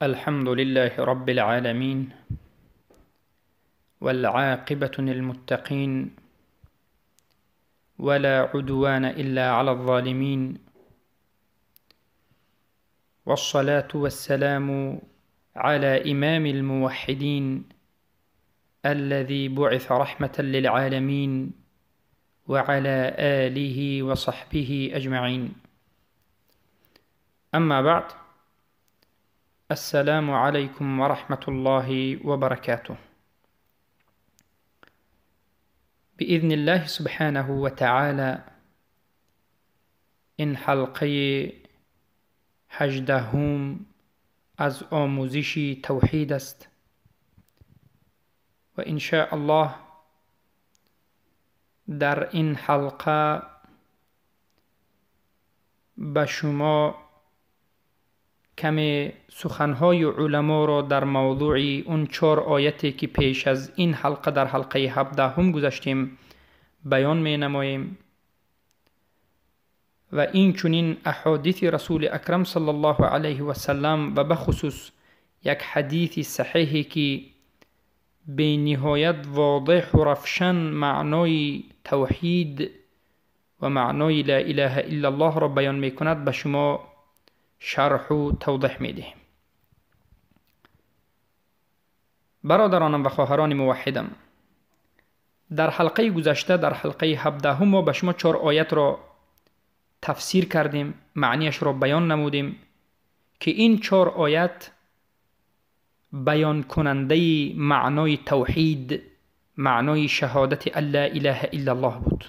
الحمد لله رب العالمين، والعاقبة للمتقين، ولا عدوان إلا على الظالمين، والصلاة والسلام على إمام الموحدين الذي بعث رحمة للعالمين، وعلى آله وصحبه أجمعين. أما بعد، السلام عليكم ورحمة الله وبركاته. بإذن الله سبحانه وتعالى این حلقه 18 از آموزش توحید است و إن شاء الله در این حلقه به شما کمی سخنهای علما را در موضوع اون 4 آیتی که پیش از این حلقه در حلقه 17 گذاشتیم بیان می نماییم و این چنین احادیث رسول اکرم صلی الله علیه و سلم و بخصوص یک حدیث صحیحی که به نهایت واضح و روشن معنای توحید و معنای لا اله الا الله را بیان می کند به شما شرح و توضیح می دهیم. برادرانم و خواهران موحدم، در حلقه گذشته در حلقه 17 ما به شما 4 آیت را تفسیر کردیم، معنیش را بیان نمودیم که این 4 آیت بیان کننده معنای توحید، معنای شهادت لا اله الا الله بود.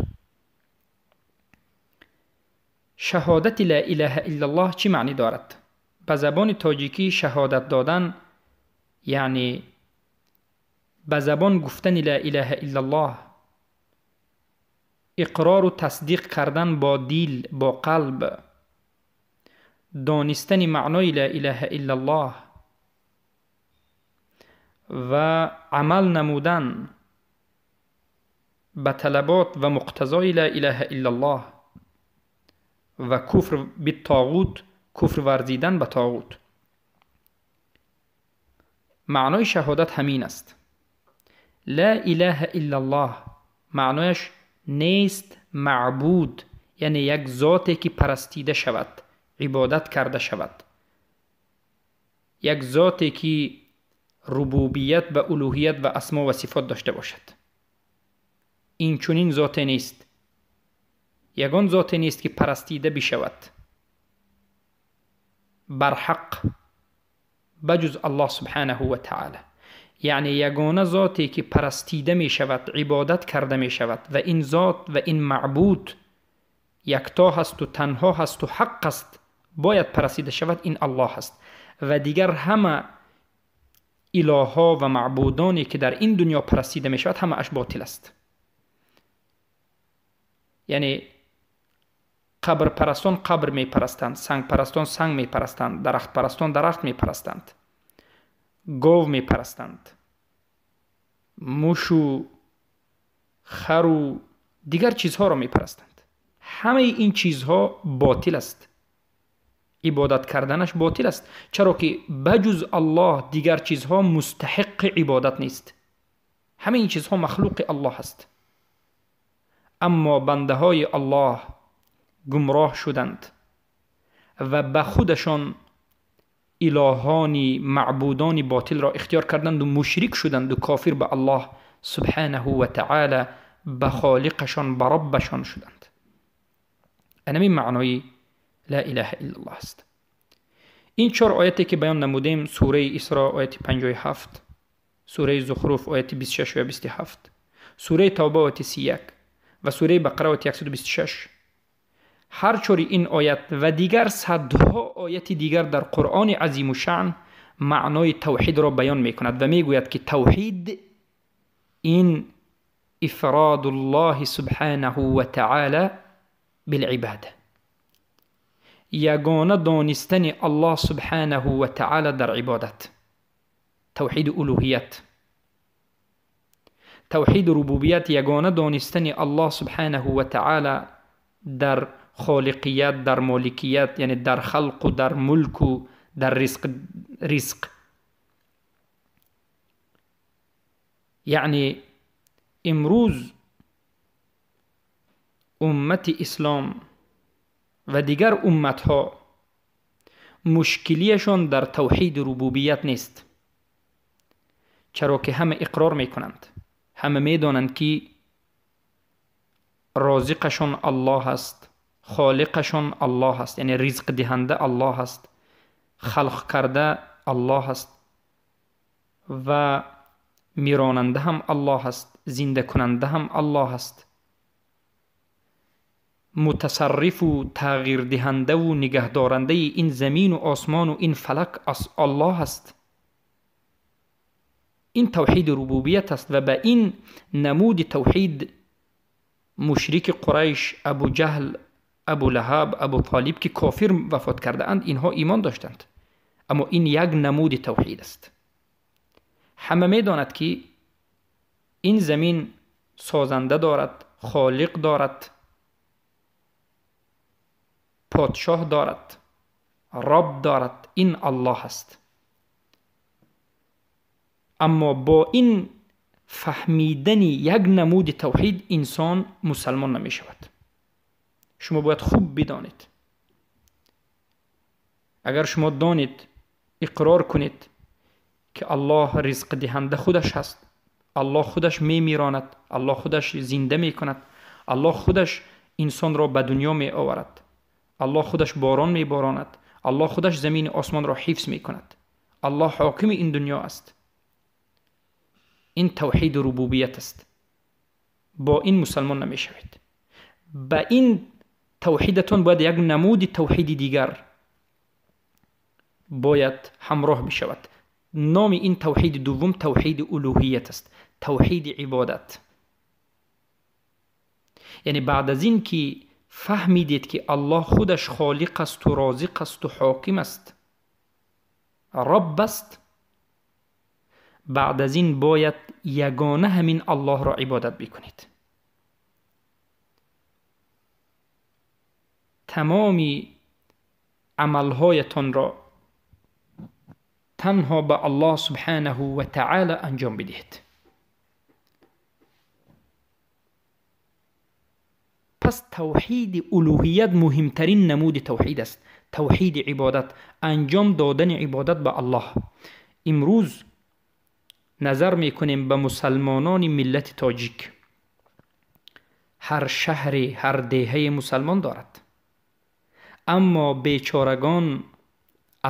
شهادت لا اله الا الله چی معنی دارد؟ به زبان تاجیکی شهادت دادن یعنی به زبان گفتن لا اله الا الله، اقرار و تصدیق کردن با دل، با قلب، دانستن معنای لا اله الا الله و عمل نمودن به طلبات و مقتضای لا اله الا الله و کفر بالطاغوت، کفر ورزیدن به طاغوت. معنای شهادت همین است. لا اله الا الله معنایش نیست معبود، یعنی یک ذاتی که پرستیده شود، عبادت کرده شود، یک ذاتی که ربوبیت و الوهیت و اسما و صفات داشته باشد. این چنین ذاتی نیست، یگان ذاتی نیست که پرستیده بشود بر حق بجز الله سبحانه و تعالی. یعنی یگانه ذاتی که پرستیده می شود، عبادت کرده می شود و این ذات و این معبود یکتا هست و تنها هست و حق است، باید پرستیده شود، این الله است. و دیگر همه الها و معبودانی که در این دنیا پرستیده می شود همه اش باطل است. یعنی قبر پرستان قبر می پرستند، سنگ پرستان سنگ می پرستند، درخت پرستان درخت می پرستند، گاو می پرستند، موش و خر و دیگر چیزها را می پرستند. همه این چیزها باطل است، عبادت کردنش باطل است، چرا که بجز الله دیگر چیزها مستحق عبادت نیست. همه این چیزها مخلوق الله است. اما بنده های الله گمراه شدند و به خودشان الهانی معبودان باطل را اختیار کردند و مشرک شدند و کافر به الله سبحانه و تعالی، به خالقشان، به ربشان شدند. انمی معنای لا اله الا الله است. این 4 آیتی که بیان نمودیم، سوره اسراء آیت 57، سوره زخرف آیت 26 و 27، سوره توبه آیت 31 و سوره بقره آیت 126، هر 4 این آیت و دیگر صدها آیت دیگر در قرآن عظیم الشأن معنای توحید را بیان می کند و می گوید که توحید این افراد الله سبحانه و تعالی بالعباده، یگانه دانستن الله سبحانه و تعالی در عبادت، توحید الوهیت، توحید ربوبیت، یگانه دانستن الله سبحانه و تعالی در خالقیت، در مالکیت، یعنی در خلق و در ملک و در رزق ризқ. Яъне имрӯз уммати ислом ва дигар умматҳо мушкилиашон дар тавҳиди рубубият нест, чаро ки ҳама иқрор мекунанд, ҳама медонанд ки розиқашон Аллоҳ аст, холиқашон Аллоҳ аст, яъне ризқдиҳанда Аллоҳ аст, халқ карда Аллоҳ аст ва миронанда ҳам Аллоҳ аст, зиндакунанда ҳам Аллоҳ аст, мутасаррифу тағйирдиҳандаву нигаҳдорандаи ин замину осмону ин фалак Аллоҳ аст. Ин тавҳиди рубубият аст ва ба ин намуди тавҳид мушрики Қурайш, Абу Ҷаҳл, Абу Лаҳаб, Абу Толиб ки кофир вафот кардаанд, инҳо имон доштанд. Аммо ин як намуди тавҳид аст. Ҳама медонад ки ин замин созанда дорад, холиқ дорад, подшоҳ дорад, раб дорад, ин Аллоҳ аст. Аммо бо ин фаҳмидани як намуди тавҳид инсон мусалмон намешавад. Шумо бояд хуб бидонед. Агар шумо донед, иқрор кунед ки Аллоҳ ризқдиҳанда худаш ҳаст, Аллоҳ худаш мемиронад, Аллоҳ худаш зинда мекунад, Аллоҳ худаш инсонро ба дунё меоварад, Аллоҳ худаш борон меборонад, Аллоҳ худаш замини осмонро ҳифз мекунад, Аллоҳ ҳокими ин дунё аст. Ин тавҳиди рубубият аст. Бо ин мусалмон намешавед. Ба ин тавҳидатон бояд як намуди тавҳиди дигар бояд ҳамроҳ бишавад. Номи ин тавҳиди дуввум тавҳиди улуҳият аст, тавҳиди ибодат. Яъне баъд аз ин ки фаҳмидед ки Аллоҳ худаш холиқ асту розиқ асту ҳоким аст, рабб аст, баъд аз ин бояд ягона ҳамин Аллоҳро ибодат бикунед. Тамоми амалҳоятонро танҳо ба Аллоҳ субҳанаҳу ва таъала анҷом бидиҳед. Пас тавҳиди улуҳият муҳимтарин намуди тавҳид аст, тавҳиди ибодат, анҷом додани ибодат ба Аллоҳ. Имрӯз назар мекунем ба мусалмонони миллати тоҷик. Ҳар шаҳре, ҳар деҳае мусалмон дорад, аммо бечорагон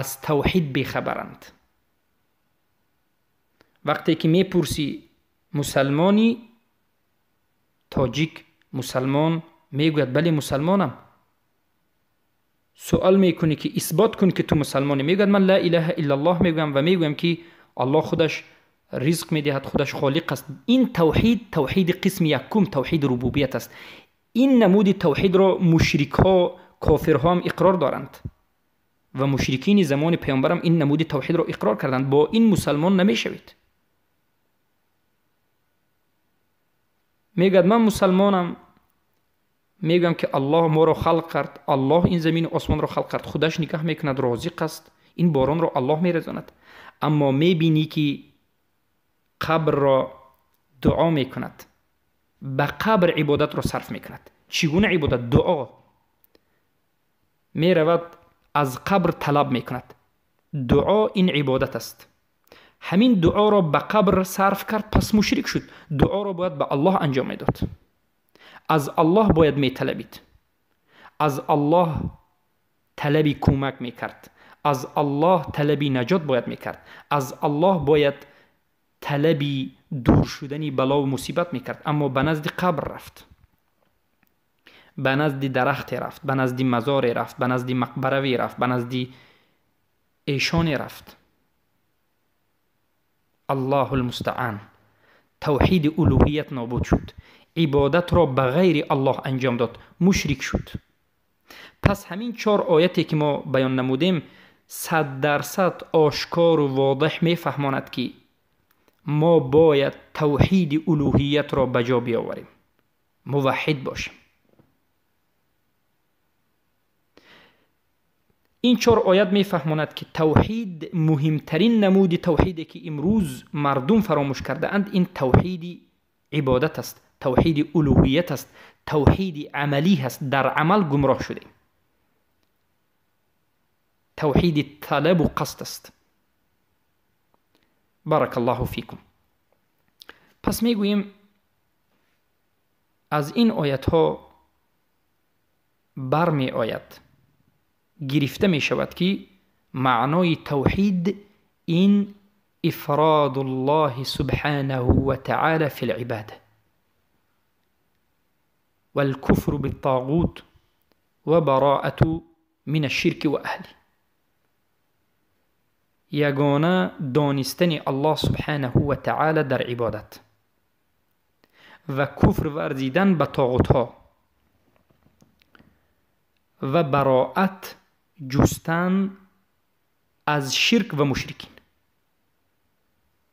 аз тавҳид бехабаранд. Вақте ки мепурсӣ мусалмони тоҷик, мусалмон мегӯяд бале мусалмонам. Суол мекунӣ ки исбот кун ки ту мусалмонӣ, мегӯяд ман ла илаҳа иллаллоҳ мегӯям ва мегӯям ки Аллоҳ худаш ризқ медиҳад, худаш холиқ аст. Ин тавҳид тавҳиди қисми якум, тавҳиди рубубият аст. Ин намуди тавҳидро мушрикҳо, кофирҳо ҳам иқрор доранд ва мушрикини замони паёмбарам ин намуди тавҳидро иқрор карданд. Бо ин мусалмон намешавед. Мегӯяд ман мусалмонам, мегӯям ки Аллоҳ моро халқ кард, Аллоҳ ин замину осмонро халқ кард, худаш никоҳ мекунад, розиқ аст, ин боронро Аллоҳ мерезонад. Аммо мебинӣ ки қабрро дуо мекунад, ба қабр ибодатро сарф мекунад. Чӣ гуна ибодат? Дуо. Меравад аз қабр талаб мекунад. Дуо ин ибодат аст. Ҳамин дуоро ба қабр сарф кард, пас мушрик шуд. Дуоро бояд ба Аллоҳ анҷом медод. Аз Аллоҳ бояд металабид, аз Аллоҳ талаби кӯмак мекард, аз Аллоҳ талаби наҷот бояд мекард, аз Аллоҳ бояд талаби дур шудани балову мусибат мекард. Аммо ба назди қабр рафт, ба назди дарахте рафт, ба назди мазоре рафт, ба назди мақбараве рафт, ба назди эшоне рафт. Аллоҳу лмустаъан. Тавҳиди улуҳият нобуд шуд, ибодатро ба ғайри Аллоҳ анҷом дод, мушрик шуд. Пас ҳамин чор ояте ки мо баён намудем 100% ошкору водеҳ мефаҳмонад ки мо бояд тавҳиди улуҳиятро ба ҷо биёварем, муваҳҳид бошем. Ин чор оят мефаҳмонад, ки тавҳид муҳимтарин намуди тавҳиде, ки имрӯз мардум фаромӯш кардаанд, ин тавҳиди ибодат аст, тавҳиди улуҳият аст, тавҳиди амалӣ аст. Дар амал гумроҳ шудем. Тавҳиди талабу қасд аст. Барак Аллоҳу фикум. Пас мегӯем, аз ин оятҳо бармеояд, гирифта мешавад, ки маънои тавҳид ин ифраду Аллоҳи субҳанаҳу ва таъала фил ибода валкуфру биттоғут ва бароату мин ашширки ва аҳли. Ягона донистани Аллоҳ субҳанаҳу ва таъала дар ибодат ва куфр варзидан ба тоғутҳо ва бароат ҷустан аз ширк ва мушрикин.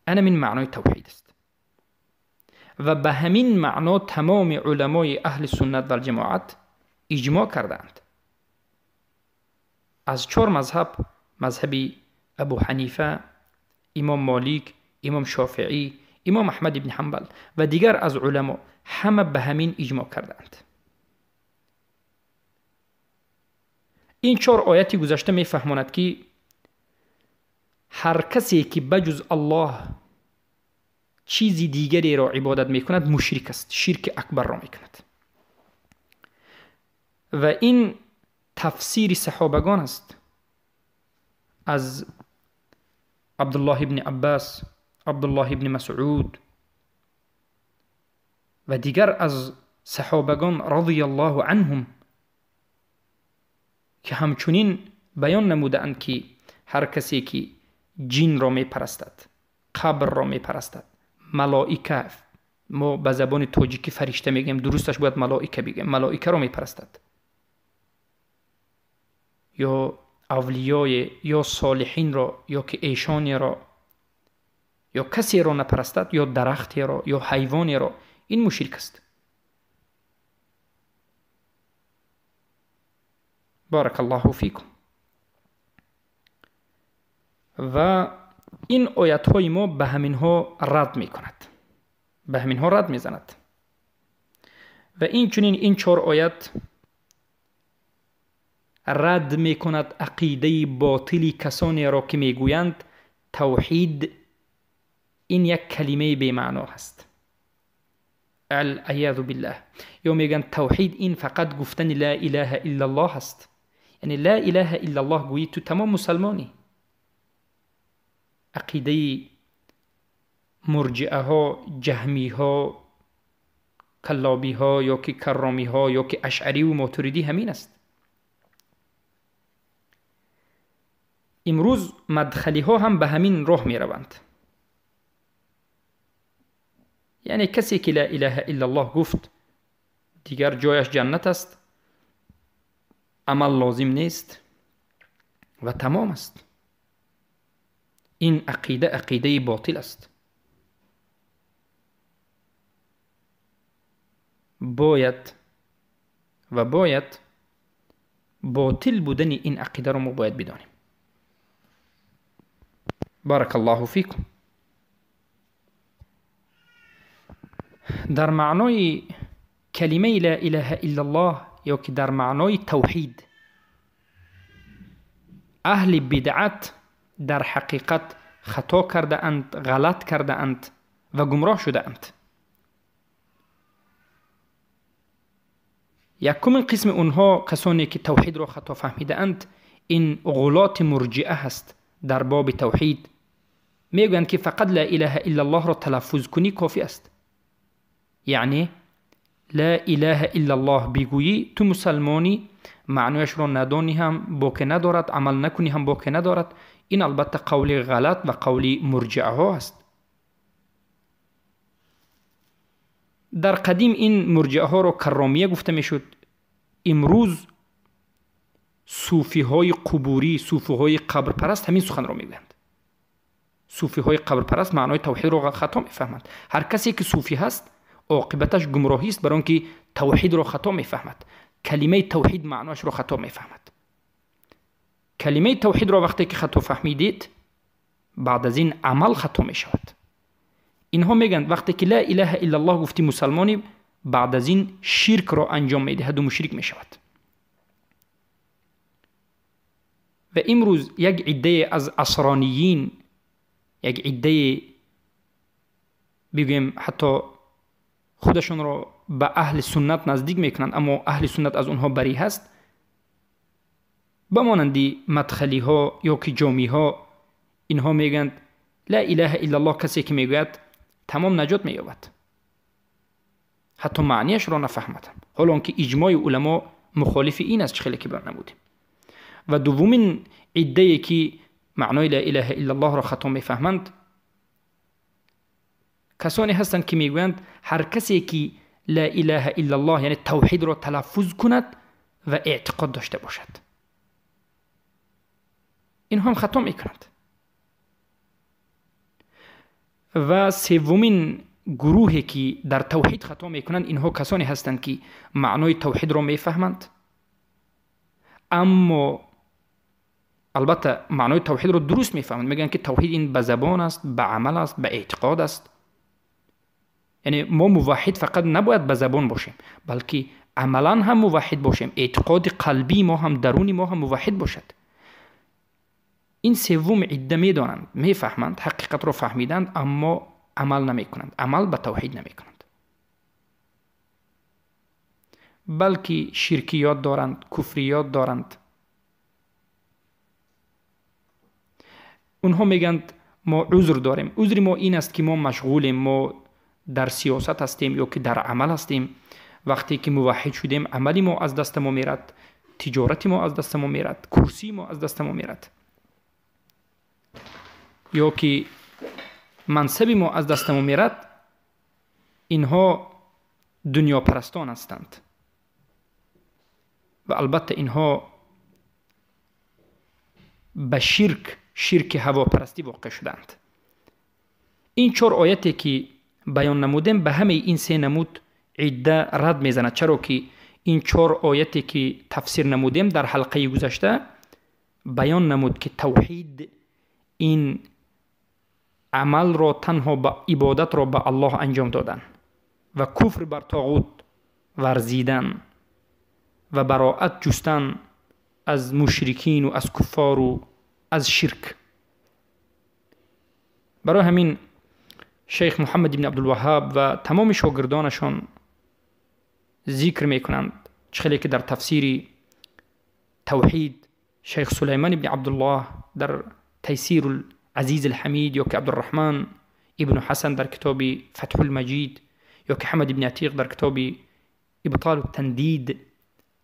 Ана мин маънои тавҳид аст. Ва ба ҳамин маъно тамоми уламои аҳли суннат валҷамоат иҷмоъ кардаанд. Аз чор мазҳаб, мазҳаби Абу Ҳанифа, имом Молик, имом Шофеӣ, имом Аҳмад ибни Ҳанбал ва дигар аз уламо ҳама ба ҳамин иҷмоъ кардаанд. Ин чор ояти гузашта мефаҳмонад, ки ҳар касе, ки ба ҷуз Аллоҳ чизи дигареро ибодат мекунад, мушрик аст, ширки акбарро мекунад. Ва ин тафсири саҳобагон аст. Аз Абдуллоҳ ибни Аббас, Абдуллоҳ ибни Масъуд ва дигар аз саҳобагон радияллоҳу анҳум, ки ҳамчунин баён намудаанд, ки ҳар касе, ки ҷинро мепарастад, қабрро мепарастад, малоика, мо ба забони тоҷикӣ фаришта мегӯем, дурусташ бояд малоика бигӯем, малоикаро мепарастад, ё авлиёе, ё солиҳинро, ё ки эшонеро, ё касеро напарастад, ё дарахтеро, ё ҳайвонеро, ин мушрик аст. Барак Аллоҳу фикум. Ва ин оятҳои мо ба ҳаминҳо рад мекунад, ба ҳаминҳо рад мезанад. Ва инчунин ин чор оят рад мекунад ақидаи ботили касонеро, ки мегӯянд тавҳид ин як калимаи бемаъно ҳаст. Алъиязу биллаҳ. Ё мегӯянд тавҳид ин фақат гуфтани ла илаҳа иллаллоҳ аст. Яъне ла илаҳа иллаллоҳ гӯӣ, ту тамом мусалмонӣ. Ақидаи мурҷиаҳо, ҷаҳмиҳо, каллобиҳо ё ки карромиҳо ё ки ашъариву мотуридӣ ҳамин аст. Имрӯз мадхалиҳо ҳам ба ҳамин роҳ мераванд. Яъне касе, ки ла илаҳа иллаллоҳ гуфт, дигар ҷояш ҷаннат аст, амал лозим нест ва тамом аст. Ин ақида ақидаи ботил аст. Бояд ва бояд ботил будани ин ақидаро мо бояд бидонем. Барак Аллоҳу фикум. Дар маънои калимаи ла илаҳа иллаллоҳ ё ки дар маънои тавҳид аҳли бидъат дар ҳақиқат хато кардаанд, ғалат кардаанд ва гумроҳ шудаанд. Якумин қисми онҳо касоне, ки тавҳидро хато фаҳмидаанд, ин ғулоти мурҷиа ҳаст. Дар боби тавҳид мегӯянд, ки фақат ла илаҳа иллаллоҳро талаффуз кунӣ кофӣ аст. Яъне ла илаҳа иллаллоҳ бигӯӣ, ту мусалмонӣ, маънояшро надонӣ ҳам боке надорад, амал накунӣ ҳам боке надорад. Ин албатта қавли ғалат ва қавли мурҷиаҳо аст. Дар қадим ин мурҷиаҳоро карромия гуфта мешуд. Имрӯз суфиҳои қубурӣ, суфиҳои қабрпараст ҳамин суханро мегӯянд. Суфиҳои қабрпараст маънои тавҳидро хато мефаҳманд. Ҳар касе, ки суфӣ ҳаст, оқибаташ гумроҳист, бар он ки тавҳидро хато мефаҳмад, калимаи тавҳид маъноашро хато мефаҳмад. Калимаи тавҳидро вақте ки хато фаҳмидед, баъд аз ин амал хато мешавад. Инҳо мегӯянд вақте ки ла илаҳа иллаллоҳ гуфти мусалмонӣ, баъд аз ин ширкро анҷом медиҳаду мушрик мешавад. Ва имрӯз як иддае аз асрониин, як иддае бигӯем ҳатто худашонро ба аҳли суннат наздик мекунанд, аммо аҳли суннат аз онҳо барӣ ҳаст, ба монанди мадхалиҳо ё ки ҷомиҳо, инҳо мегӯянд ла илаҳа иллаллоҳ касе ки мегӯяд тамом наҷот меёбад, ҳатто маънияшро нафаҳмаданд, ҳоло он ки иҷмои уламо мухолифи ин аст, чӣ хеле ки баён намудем. Ва дуввумин иддае ки маънои ла илаҳа иллаллоҳро хато мефаҳманд, касоне ҳастанд ки мегӯянд ҳар касе ки ла илаҳа иллаллоҳ яъне тавҳидро талаффуз кунад ва эътиқод дошта бошад, инҳо ҳам хато мекунанд. Ва севумин гурӯҳе ки дар тавҳид хато мекунанд, инҳо касоне ҳастанд ки маънои тавҳидро мефаҳманд, аммо албатта маънои тавҳидро дуруст мефаҳманд. Мегӯянд ки тавҳид ин ба забон аст, ба амал аст, ба эътиқод аст. Яъне мо муваҳҳид фақат набояд ба забон бошем, балки амалан ҳам муваҳҳид бошем, эътиқоди қалбии мо ҳам, даруни мо ҳам муваҳҳид бошад. Ин севум идда медонанд, мефаҳманд, ҳақиқатро фаҳмиданд, аммо амал намекунанд, амал ба тавҳид намекунанд, балки ширкиёт доранд, куфриёт доранд. Онҳо мегӯянд мо узр дорем, узри мо ин аст ки мо машғулем, мо дар сиёсат ҳастем ё ки дар амал ҳастем. Вақте ки муваҳҳид шудем, амали мо аз дасти мо мерад, тиҷорати мо аз дасти мо мерад, курсии мо аз дасти мо мерад, ё ки мансаби мо аз дасти мо мерад. Инҳо дунёпарастон ҳастанд ва албатта инҳо ба ширк, ширки ҳавопарастӣ воқеъ шуданд. Ин чор ояте ки баён намудем, ба ҳамаи ин се намуд идда рад мезанад, чаро ки ин чор ояте ки тафсир намудем дар ҳалқаи гузашта баён намуд ки тавҳид ин амалро танҳо ба ибодатро ба Аллоҳ анҷом додан ва куфр бар тоғут варзидан ва бароат ҷустан аз мушрикину аз куффору аз ширк. Барои ҳамин шейх Муҳаммад ибн Абдулваҳҳаб ва тамоми шогирдонашон зикр мекунанд, чӣ хеле ки дар тафсири тавҳид шейх Сулайман ибн Абдуллоҳ дар Тайсир Азиз алҳамид ё ки Абдурраҳман ибну Ҳасан дар китоби Фатҳулмаҷид ё ки Ҳамад ибн Атиқ дар китоби Ибтолу тандид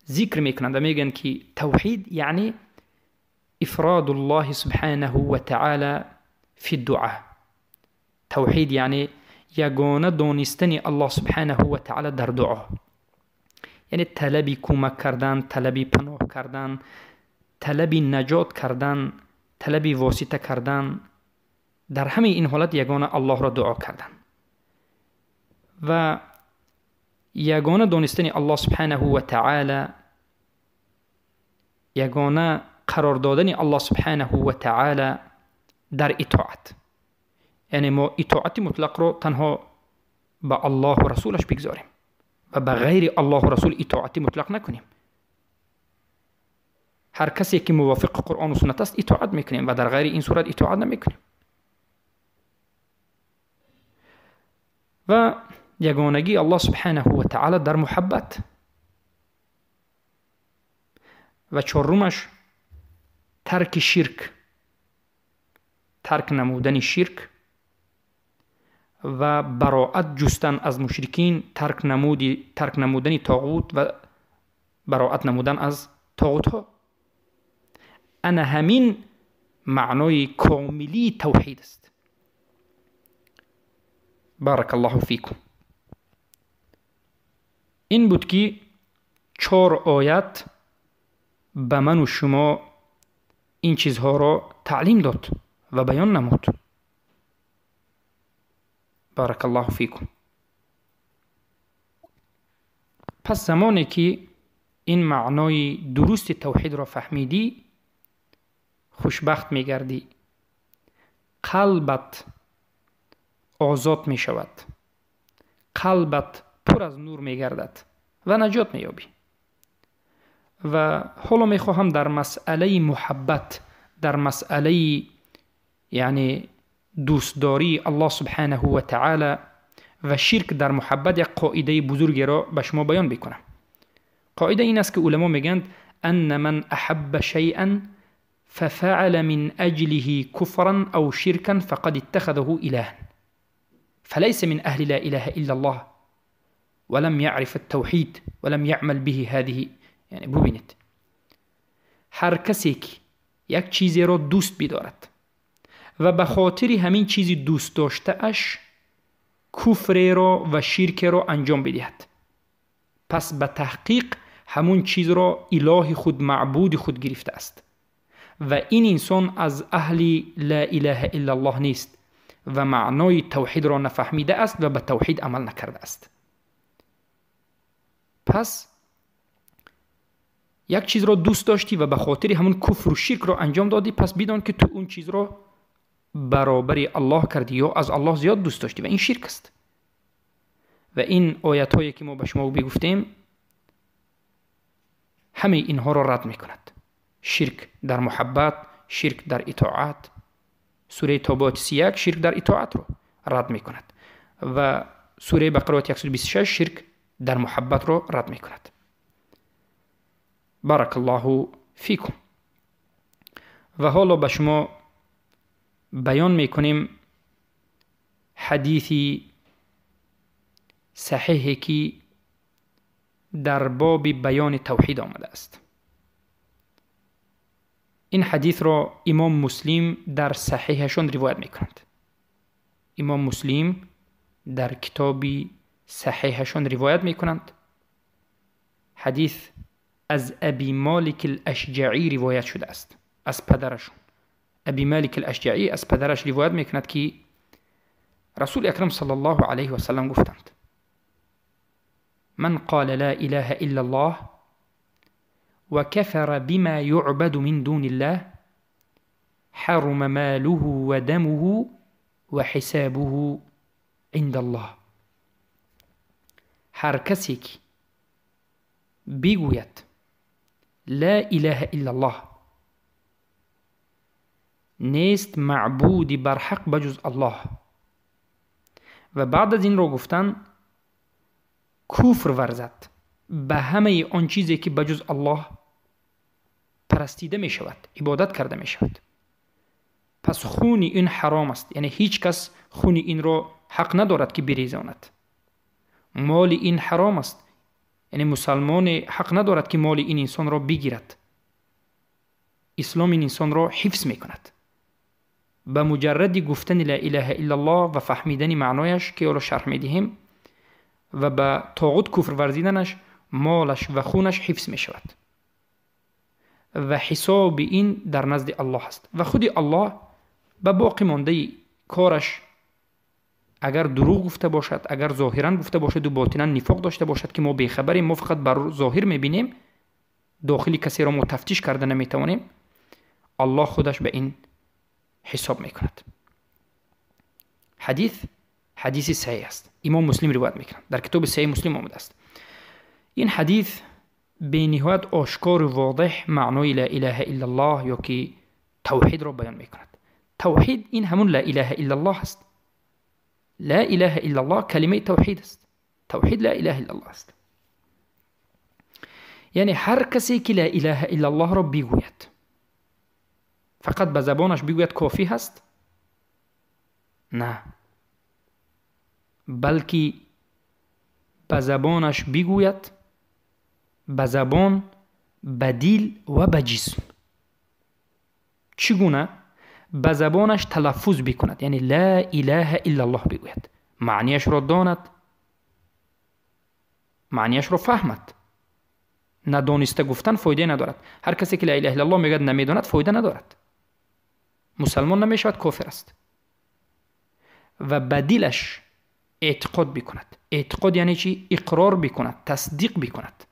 зикр мекунанд ва мегӯянд ки тавҳид яъне ифродуллоҳи субҳанаҳу ва таъала фи дуа. Тавҳид яъне ягона донистани Аллоҳ субҳанаҳу ва таъала дар дуо, яъне талаби кӯмак кардан, талаби паноҳ кардан, талаби наҷот кардан, талаби восита кардан. Дар ҳамаи ин ҳолат ягона Аллоҳро дуо кардан ва ягона донистани Аллоҳ субҳанаҳу ва таъала, ягона қарор додани Аллоҳ субҳанаҳу ва таъала дар итоат. Яъне мо итоати мутлақро танҳо ба Аллоҳу расулаш бигзорем ва ба ғайри Аллоҳу расул итоати мутлақ накунем. Ҳар касе ки мувофиқи Қуръону суннат аст итоат мекунем ва дар ғайри ин сурат итоат намекунем. Ва ягонагии Аллоҳ субҳанаҳу ва таъала дар муҳаббат. Ва чорумаш тарки ширк, тарк намудани ширк ва бароат ҷустан аз мушрикин, тарк намудани тоғут ва бароат намудан аз тоғутҳо. Ана ҳамин маънои комилии тавҳид аст. Баракаллоҳу фикум. Ин буд ки чор оят ба ману шумо ин чизҳоро таълим дод ва баён намуд. Баракаллоҳу фикум. Пас замоне ки ин маънои дурусти тавҳидро фаҳмидӣ, хушбахт мегардӣ, қалбат озод мешавад, қалбат пур аз нур мегардад ва наҷот меёбӣ. Ва ҳоло мехоҳам дар масъалаи муҳаббат, дар масъалаи яъне дӯстдории Аллоҳ субҳанаҳу ва таъала ва ширк дар муҳаббат як қоидаи бузургеро ба шумо баён бикунам. Қоида ин аст ки уламо мегӯянд: أن من أحب شيئا ففعل من أجله كفرا أو شركا فقد اتخذه إلها فليس من أهل لا إله إلا الله ولم يعرف التوحيد ولم يعمل به هذه. یعنی ببینید، هر کسی که یک چیزی را دوست بدارد و به خاطر همین چیزی دوست داشته اش کفر را و شرک را انجام بدهد، پس به تحقیق همون چیز را اله خود، معبود خود گرفته است و این انسان از اهل لا اله الا الله نیست و معنای توحید را نفهمیده است و به توحید عمل نکرده است. پس یک چیز را دوست داشتی و به خاطر همون کفر و شرک را انجام دادی، پس بدان که تو اون چیز را برابر الله کردی یا از الله زیاد دوست داشتی و این شرک است. و این آیت هایی که ما به شما بگفتیم همه اینها را رد میکند. شرک در محبت، شرک در اطاعت. سوره توبه 31 شرک در اطاعت رو رد میکند و سوره بقره 126 شرک در محبت رو رد میکند. بارک الله فیکم. و حالا به شما بیان میکنیم حدیثی صحیحی که در باب بیان توحید آمده است. این حدیث را امام مسلم در صحیحشان روایت میکنند. امام مسلم در کتاب صحیحشان روایت میکنند. حدیث از ابی مالک الاشجعی روایت شده است، از پدرشون. ابی مالک الاشجعی از پدرش روایت میکند که رسول اکرم صلی الله علیه و سلم گفتند: من قال لا اله الا الله وكفر بما يعبد من دون الله حرم ماله ودمه وحسابه عند الله. هر کسی که بگوید لا اله الا الله، نیست معبودی بر حق بجز الله، و بعد از این رو گفتن کفر ورزد به همه آن چیزی که بجز الله پرستیده می شود، عبادت کرده می شود، پس خون این حرام است. یعنی هیچ کس خون این را حق ندارد که بریزاند. مال این حرام است، یعنی مسلمان حق ندارد که مال این انسان را بگیرد. اسلام این انسان را حفظ می کند. به مجرد گفتن لا اله الا الله و فهمیدن معنایش که او را شرح می دهیم و به طاغوت کفر ورزیدنش، مالش و خونش حفظ می شود و حساب این در نزد الله است. و خود الله به باقی مانده کارش اگر دروغ گفته باشد، اگر ظاهرا گفته باشد و باطنا نفاق داشته باشد که ما بیخبریم، ما فقط بر ظاهر میبینیم، داخلی کسی را ما تفتیش کرده نمیتوانیم، الله خودش به این حساب میکند. حدیث حدیث صحیح است، امام مسلم روایت میکنند، در کتاب صحیح مسلم آمده است. این حدیث به نهایت آشکار و واضح معنای لا اله الا الله یا که توحید را بیان میکند. توحید این همون لا اله الا الله است. لا اله الا الله کلمه توحید است. توحید لا اله الا الله است. یعنی هر کسی که لا اله الا الله را بگوید، فقط به زبانش بگوید کافی هست؟ نه، بلکه به زبانش بگوید، به زبان، به دل و به جسم. چگونه؟ به زبانش تلفظ بکند، یعنی لا اله الا الله بگوید، معنیش را داند، معنیش را فهمد. ندانسته گفتن فایده ندارد. هر کسی که لا اله الا الله میگوید نمیداند، فایده ندارد، مسلمان نمیشود، کافر است. و به دلش اعتقاد بکند. اعتقاد یعنی چی؟ اقرار بکند، تصدیق بکند.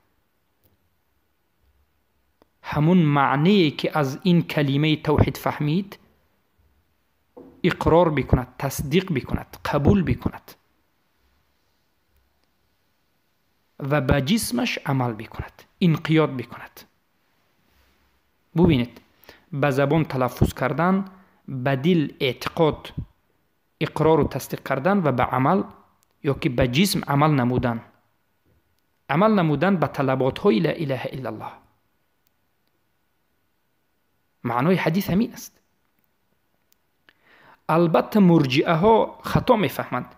ҳамун маънее ки аз ин калимаи тавҳид фаҳмид иқрор бикунад, тасдиқ бикунад, қабул бикунад ва ба ҷисмаш амал бикунад, инқиёд бикунад. Бубинед, ба забон талаффуз кардан, ба дил эътиқод, иқрору тасдиқ кардан ва ба амал ё ки ба ҷисм амал намудан. Амал намудан ба талаботҳои ла илаҳа иллаллоҳ. Маънои ҳадис ҳамин аст. Албатта мурҷиаҳо хато мефаҳманд.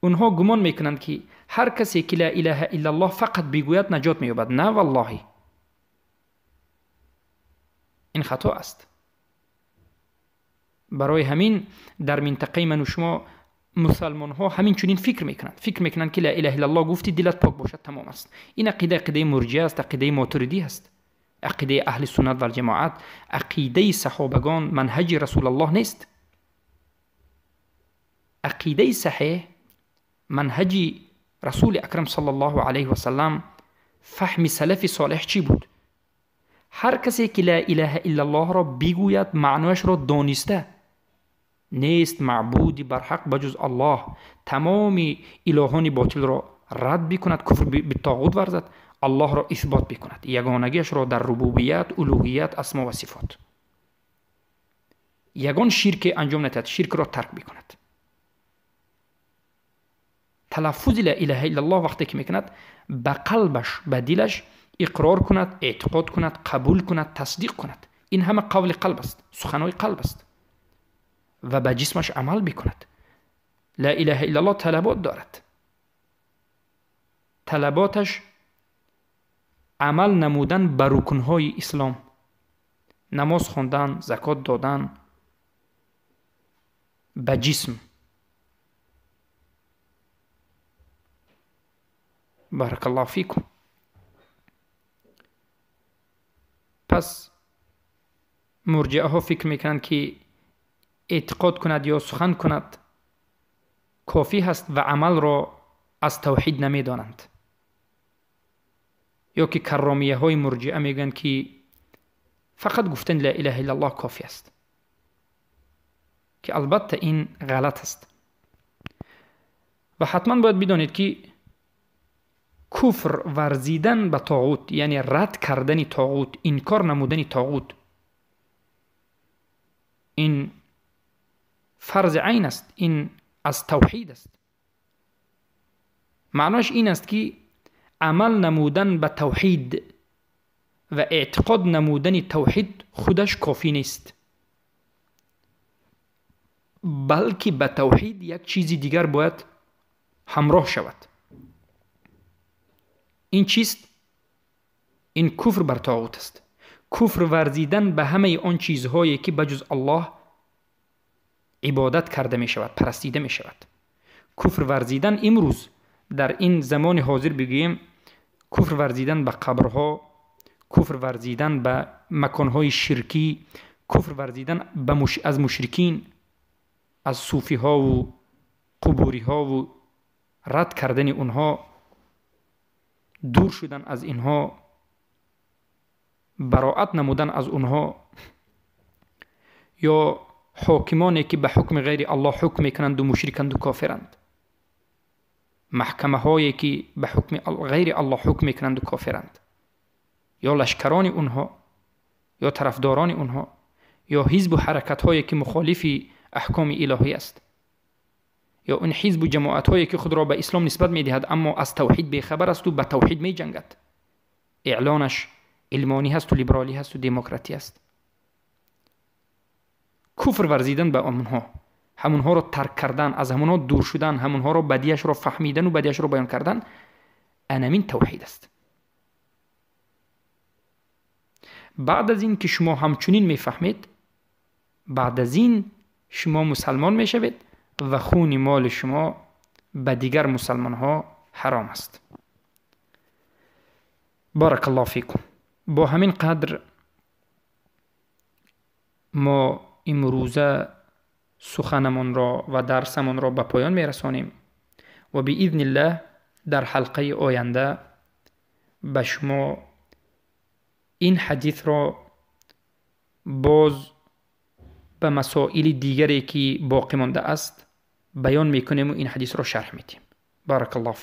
Онҳо гумон мекунанд ки ҳар касе ки ла илаҳа иллаллоҳ фақат бигӯяд наҷот меёбад. На валлоҳи, ин хато аст. Барои ҳамин дар минтақаи ману шумо мусалмонҳо ҳамин чунин фикр мекунанд. Фикр мекунанд ки ла илаҳа иллаллоҳ гуфти дилат пок бошад, тамом аст. Ин ақида ақидаи мурҷиа аст, ақидаи мотуридӣ аст, ақидаи аҳли суннат валҷамоат, ақидаи саҳобагон, манҳаҷи расулаллоҳ нест. Ақидаи саҳеҳ, манҳаҷи расули акрам саллаллоҳу алайҳи васаллам, фаҳми салафи солеҳ чӣ буд? Ҳар касе ки ла илаҳа иллаллоҳро бигӯяд, маънояшро дониста, нест маъбуди барҳақ ба ҷуз Аллоҳ, тамоми илоҳони ботилро рад бикунад, куфр битоғут варзад, Аллоҳро исбот бикунад, ягонагиашро дар рубубият, улуҳият, асмо ва сифот. Ягон ширке анҷом надиҳад, ширкро тарк бикунад. Талаффузи ла илаҳа иллаллоҳ вақте ки мекунад, ба қалбаш, ба дилаш иқрор кунад, эътиқод кунад, қабул кунад, тасдиқ кунад. Ин ҳама қавли қалб аст, суханҳои қалб аст ва ба ҷисмаш амал бикунад. Ла илаҳа иллаллоҳ талабот дорад. Талаботаш амал намудан ба рукнҳои ислом, намоз хондан, закот додан, ба ҷисм. Баракаллоҳу фикум. Пас мурҷиаҳо фикр мекунанд ки эътиқод кунад ё сухан кунад кофӣ ҳаст ва амалро аз тавҳид намедонанд. Ё ки карромияҳои мурҷиа мегӯянд ки фақат гуфтани ла илаҳа иллаллоҳ кофӣ аст, ки албатта ин ғалат аст. Ва ҳатман бояд бидонед ки куфр варзидан ба тоғут, яъне рад кардани тоғут, инкор намудани тоғут, ин фарзи айн аст, ин аз тавҳид аст. Маъноаш ин аст ки амал намудан ба тавҳид ва эътиқод намудани тавҳид худаш кофӣ нест, балки ба тавҳид як чизи дигар бояд ҳамроҳ шавад. Ин чист? Ин куфр бар тоғут аст. Куфр варзидан ба ҳамаи он чизҳое ки ба ҷуз Аллоҳ ибодат карда мешавад, парастида мешавад. Куфр варзидан имрӯз дар ин замони ҳозир бигӯем, куфр варзидан ба қабрҳо, куфр варзидан ба маконҳои ширкӣ, куфр варзидан аз мушрикин, аз суфиҳову қубуриҳову рад кардани онҳо, дур шудан аз инҳо, бароат намудан аз онҳо, ё ҳокимоне ки ба ҳукми ғайри Аллоҳ ҳукм мекунанду мушриканду кофиранд, маҳкамаҳое ки ба ҳукми ғайри Аллоҳ ҳукм мекунанду кофиранд, ё лашкарони онҳо, ё тарафдорони онҳо, ё ҳизбу ҳаракатҳое ки мухолифи аҳкоми илоҳӣ аст, ё он ҳизбу ҷамоатҳое ки худро ба ислом нисбат медиҳад, аммо аз тавҳид бехабар асту ба тавҳид меҷангад, эълонаш илмонӣ ҳасту либералӣ ҳасту демократӣ аст. Куфр варзидан ба онҳо, ҳамонҳоро тарк кардан, аз ҳамонҳо дур шудан, ҳамонҳоро бадиашро фаҳмидану бадиашро баён кардан, анамин тавҳид аст. Баъд аз ин ки шумо ҳамчунин мефаҳмед, баъд аз ин шумо мусалмон мешавед ва хуни моли шумо ба дигар мусалмонҳо ҳаром аст. Баракаллоҳу фикум. Бо ҳамин қадр мо имрӯза суханамонро ва дарсамонро ба поён мерасонем ва биизниллаҳ дар ҳалқаи оянда ба шумо Ин ҳадисро боз ба масоили дигаре ки боқӣ мондааст баён мекунему ин ҳадисро шарҳ медиҳем. Барак Аллоҳ фик.